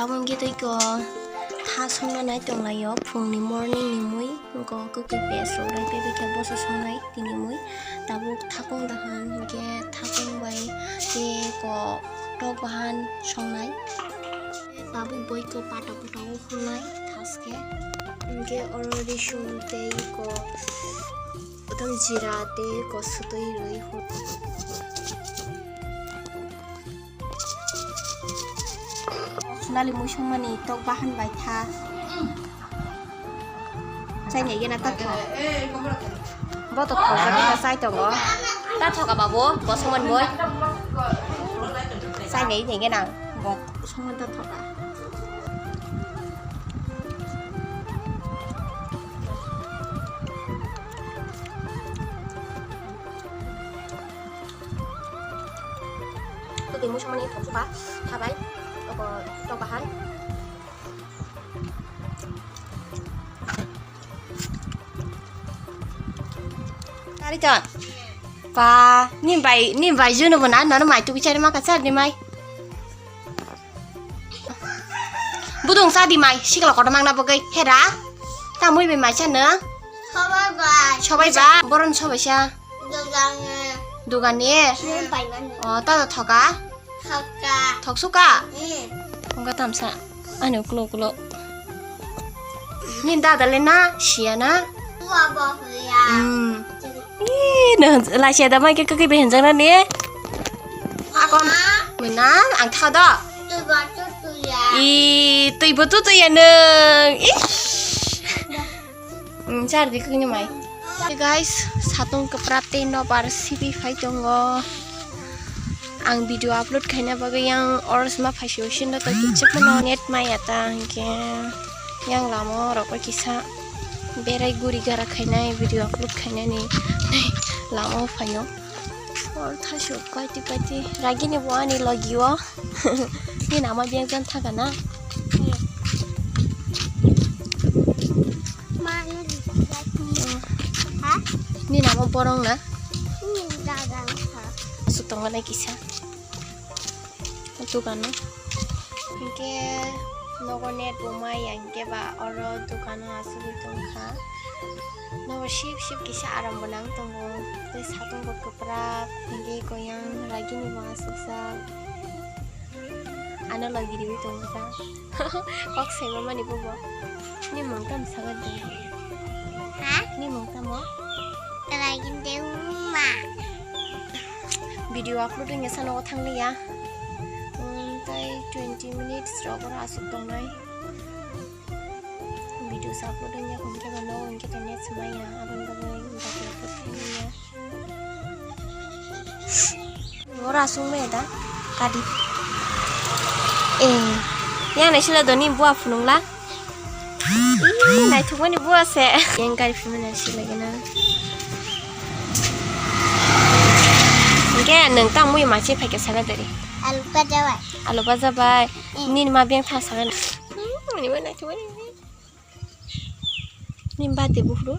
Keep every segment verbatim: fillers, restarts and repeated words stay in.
Abo wngkhe tei ko tha songna nai tonglaio phungni morning ni mui, wngkha kwkwi pes rok rai pebekhe boso songnai tini mui. Tabuk thakung dahan hwnkhe thakung bai tei ko tok bahan songnai. Tabuk boi ko pata pata o khulnai thaske. Hwnkhe oro risum tei ko otom jira tei ko sutwi rwi hwn. Nali mui songmani tok bahan bai tha. Chai nai gena ta thok. Bo to thok jagwi no chai tongo. Ta thoka babu, bo songmani boi. Chai nai nai gena bo songmani ta thoka. Tei mui songmani thok suka thabai, oko tok bahan. Tari ton. Pa, ni bai, ni bai juno bo na, nono mai tubi chari maka char ni mai. Budung sa di mai, sikla kotor mangna bagwi. Hera, ta mui bai mai char nang? Sobai bai. Sobai ba, boron sobai sa. Dugani. Dugani? Sini bai mani. O, ta da thoka? Thoka. Thok suka? Hmm. Ongka tamsa. Ani ukulo ukulo. Ni dada le na, siya na? Ua bo huya. Hmm. Ih, no, lasia da mai ke kaki behenjang na ni? Akon. Mama. Mena, ang tha do. Tui bo tu tu ya. Ih, tui bo tu tu ya nung. Ih. Hmm, char di kaki ni mai. Hey guys, satung kepra tei nobar sibi phai tongo. Ang video upload khaina bagwi yang ors ma phaisio sinda to kichik mano net maya ta hingke yang lama rok kisa berai guri gara khainai video upload khainani lama phaio. Or thasio paiti paiti ragini bo ani logio. Ni nama biyang jan thaga na? Ma, no di. Ha? Ni nama borong na? Ni dagang ha. Su tongo na kisa. Dukano. Hingke nogo net bo maya hingke ba oro dukano asugwi tongkha. Nogo sip sip kisa aram bo nang tongo. Tei satung bo kwprak hingke koyang ragini bo asukjak. Ano logi riwi tongo ta. Kok saima mani bubo. Ni mung tamo saga de. Ha? Ni mung tamo? Ragini de uma. Video upload wngya sano o thang liya. Um, tai twenty minutes rok oro asuk tongnai. Video upload wngya hwn khe no hwn khe net swmaiya aboni bagwi video upload khaimanya. Oro asuk maya da kadi. Eh, yang nai sila doni bua phunung la. Ih, naithokmani bua se. Yang gari phimani si lagi na. Hingke nung tang mui machi phaikhe saga dari. Alu baja bai. Alu baja bai. Mm. Nini ma beng tha saga. Hmm, nini ma naithokmani. Nini birthday buphuru?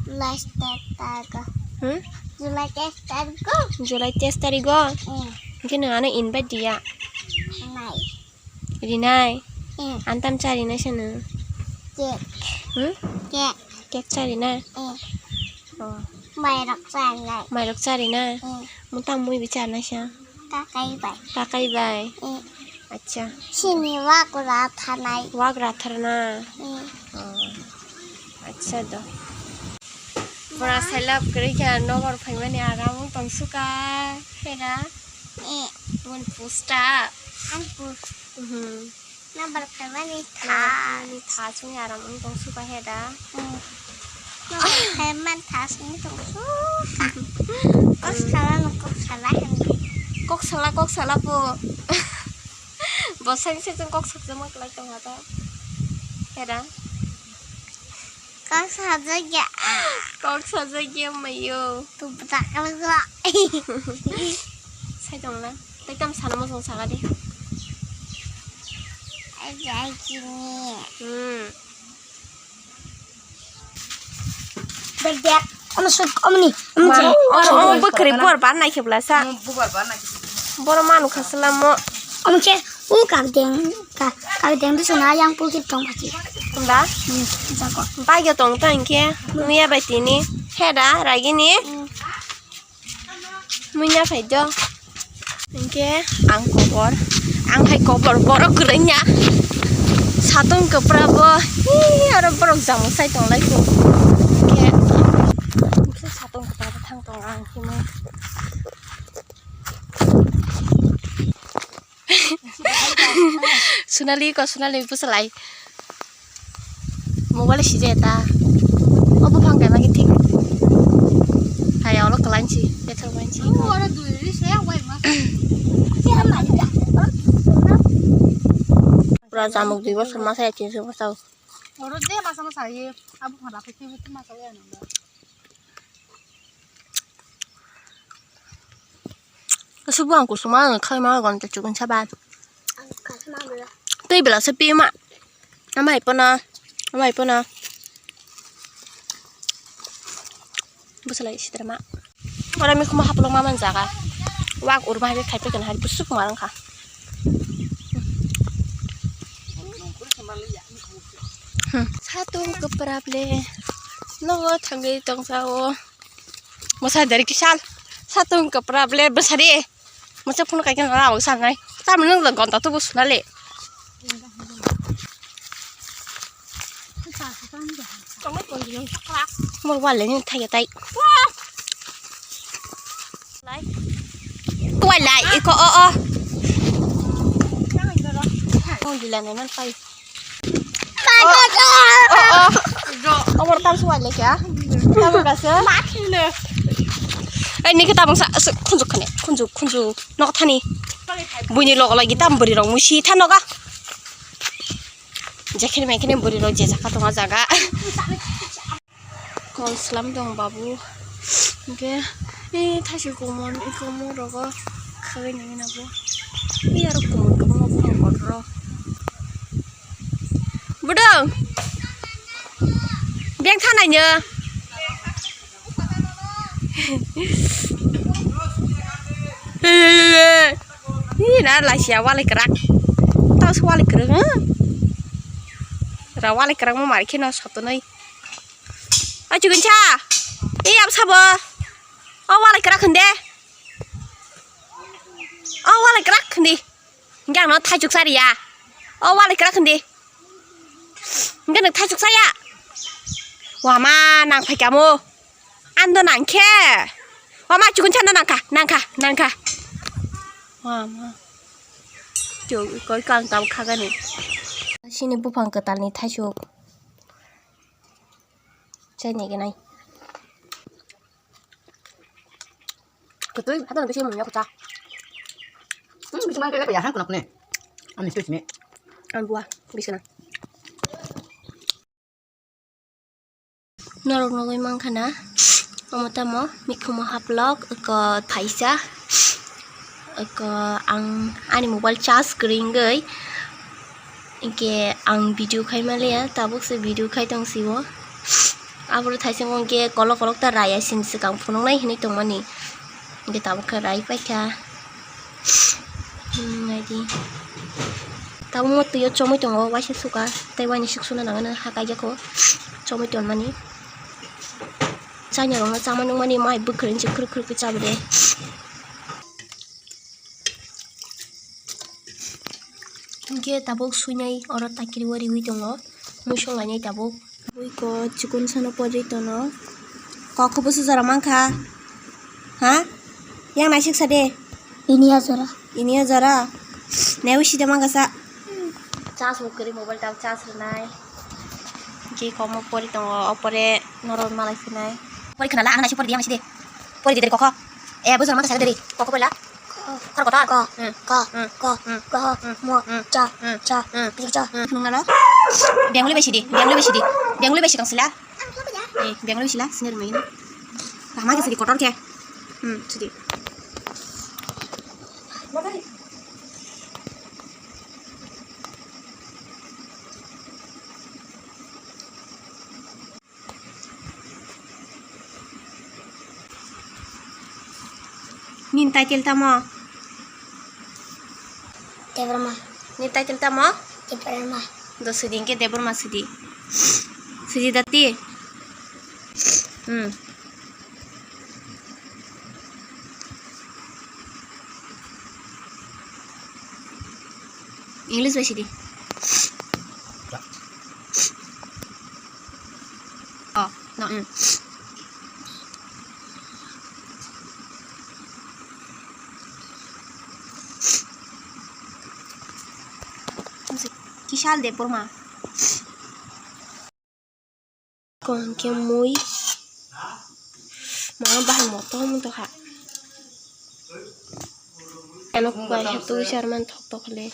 July teis tarikh. Hmm? July teis tarikh. July teis tarikh. Mm. Hingke nung ano invite diya. Nai. Rinai? Hmm. Antam cha rinai sano? Cake. Hmm? Cake. Cake cha rinai? Hmm. Oh. Mairok cha rinai. Mairok cha rinai? Hmm. Mutang mui bi cha nai sa? Kakai bai. Kakai bai? Hmm. Acha. Sini wagra thanai. Wagra tharna? Hmm. Oh. Acha do. Pura selap kwrwi kha nokbar phaimani aram wng tong suka. Hera. Eh. Mon pusta. Ang pus. Mhm. Nabar phaimani tha. Ni tha chwngya aram wng tong suka he da. Hmm. Nabar phaiman tha chwng tong suka. Kok sala no kok sala hwnwi. Kok sala, kok sala po. Bo seng seng kok sakjama kwlai tong ha ta. He da. Kok sajagya. Kok sajagya mayo. Tu bata kalgo. Sai tong na. Tai tam sana mo song saga de. Ajai kini. Hmm. Dek dek. Omo suk, omo ni. Omo Ma, je. Omo, omo bwkhwrwi buar ban nai khe bwla sa. Omo bubar ban nai khe. Boro manu kha sala mo. Omo khe u kak deng ka. Abi deng tu suna yang pukit tong phachi. Ba? Hmm, jago. Bai ga tong ta hingke. Muya bai tini. Heda, ragini. Hmm. Muya phai do. Hingke ang kobor. Ang hai kobor borok kwrwngya. Satung kwpra bo. Hi, aro borok jamung sai tong lai kho. Hingke, hingke satung kwpra bo thang tong ang himwi. Sunali ko, Sunali bwsalai. Mobile si je ta. O buphang kaima ki thik. Hai, olo kalanchi, bethal wanchi. Pura jamuk dui bosor masa ya, tin bosor. Oro de masa masa ye, abu phang rapi ki masa ya nang. Asubo ang kusuma ang khai ma gon te chukun saba. Tei bela se pi ma. Amai pono, amai pono. Bwsalai sitra ma. Ora mi khuma haplo ma man jaga. Wak urma hai khai pe kan hai busuk ma rang kha. Hmm. Satung kwpra ble. Nogo thangwi tongsa o. Mwsa dari kisal. Satung kwpra ble bwsari. Mwsa phone kai khe na o sanai. Tamni nung gonta tubu sunale. Mo wale ni thai thai. Kuai lai iko o o. Kong dila nai man pai. O o. Omor tam suai lai kya? Tam ka se? Ai ni ke tabang sa khunjuk khane khunjuk khunjuk nok thani. Buini log lagi tam buri rong musi tha noga. Jekhene mekhene buri rok je jaka tongo jaga. Kol slam tong babu. Hingke, eh, thaisi komon, i komon rogo khagai nangina bo. I aro komon, komon, komon, komon ro. Budong. Beng thanai no. Ih, na lasia walai kwrak. Tau se walai kwrak, eh? Ra walai kwrak mo mari kheno sotonoi. A chukun cha. Ei, ab sabo. O walai kwrak khunde. O walai kwrak khundi. Hingke ang no thaichuk sariya. O walai kwrak khundi. Hingke nwng thaichuk saya. Wama nang phaikamo. Ando nangkhe. Wama chukun chando nangkha, nangkha, nangkha. Wama. Chuk koi kang tam khagani. Sini buphang kwtalni thaichuk. Chai nai gwnai. Kwtwi, hato bisi mung ya kwcha. Hmm, bisi mai kaya kaya han kunak ne. Ani sui sini. An buah, bisi na. Norok nogoi mankha na. Omo tamo mikhumo haplok ko phaisa. Ko ang ani mobile charge kwrwi wngwi. Hingke ang video khai manliya, tabuk se video khai tong sio. Aboro thaising hingke kolok kolok ta raya sini swkang phunuknai hinui tongmani. Hingke tabuk khe rai paikha. Hmm, naidi. Tabuk mo twi o chomui tongo, waisa suka, tei waini suk suna nangani ha kaijako. Chomui tonmani. Chanya rokno chama nukmani, mai bwkhwrwng se khwrwk khwrwk khe chabide. Hingke tabuk suinai oro takiri o riwi tongo, muisung lainai tabuk. Bui ko chikon sano pojoi tono. Kok khe busu jora mankha. Ha? Yang naisik sa de. Ini ya jora. Ini ya jora. Newi sida mankha sa. Charge bo kwrwi mobile tabuk charge rwnai. Hingke komo pori tongo, o pore norok malai phinai. Pori khwnala, ang naisik pori di, ang naisik de. Pori di deri kokho. E, bujor mantha sakhe deri. Kokho poila. Khor kotor. Ko. Hmm. Ko. Hmm. Ko. Hmm. Ko. Hmm. Mo. Hmm. Cha. Hmm. Cha. Hmm. Pijik cha. Hmm. Phunuknalo. Benguli bai sidi. Benguli bai sidi. Benguli bai sikang sila. Eh, benguli bai sila. Sini rwngmani. Lama khe sidi kotor khe. Hmm, sidi. Nini title tamo? Debbarma. Nini title tamo? Debbarma. Do sidi hingke Debbarma sidi. Sidi dati. Hmm. English bai sidi. Oh, no, mm. Kisa Debbarma. Ko hwnkhe mui. Ma bahai motom wng tongkha. Ano kubai khe twi charman thok tokle.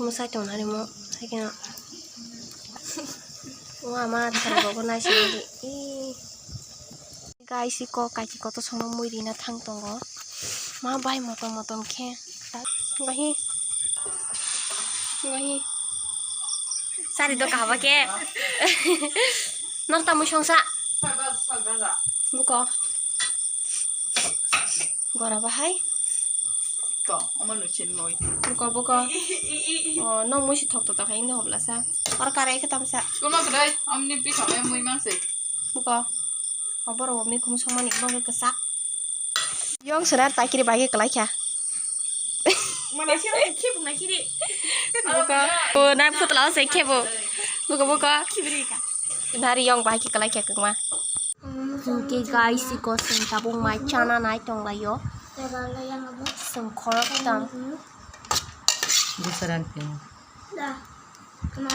Mwsai tongna rimo, haikhe no. O ama thara rogo naisingdi. Ih. Guys, iko kaiki kotor songno mui rina thang tongo. Ma bai motom motom khe. Ngahi. Ngahi. Sari do kahaba khe. Nor tamui songsa. Buko. Gora bahai. Ko, omo nuchin moi. Buko, buko. O, no mui si thok thok thok hai, indo hobla sa. Oro kare khe tamsa. Kono kdai, amni pi thok mui mang se. Buko. Oborok bo mikhum songmani bono khe kwchak. Yong sera takiri bai khe kwlai kha. Mana sera khe bung na kiri. Buko. O na phutla o se khe bo. Buko buko. Kibri ka. Nari yong bai khe kwlai kha kwma. Hwnkhe guys, iko chwng tabuk mai chana nai tonglaio. Chwng khoroktham. Gusaran pin. Da. Kma.